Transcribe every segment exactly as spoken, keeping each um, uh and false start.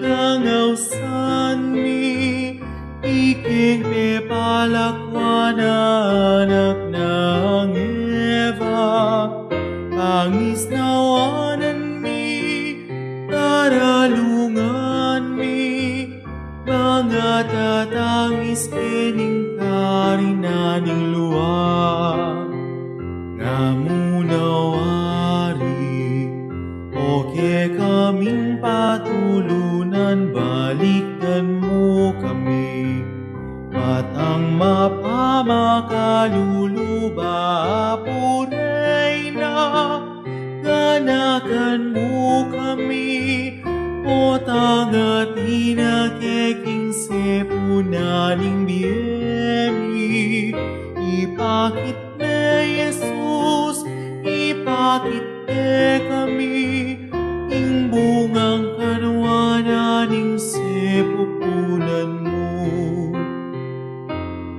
Kang ausan mi, ikeng pepalakwan a anak nang Eva, pangisnawanan mi, karalungan mi, bang a tatangis kening karinan ning lua. Ngamu na wari, o kekaming patulunan, balikdan mu kami. Matang mapamakalulu, Apu Reyna, ganakan mu kami, potang atin na keking sepunan ning bie mi. Ipakit me Jesus, ipakit me kami, ing bungang kanwanan ning sepupunan mu.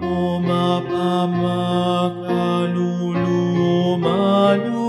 O mapamakalulu, o malu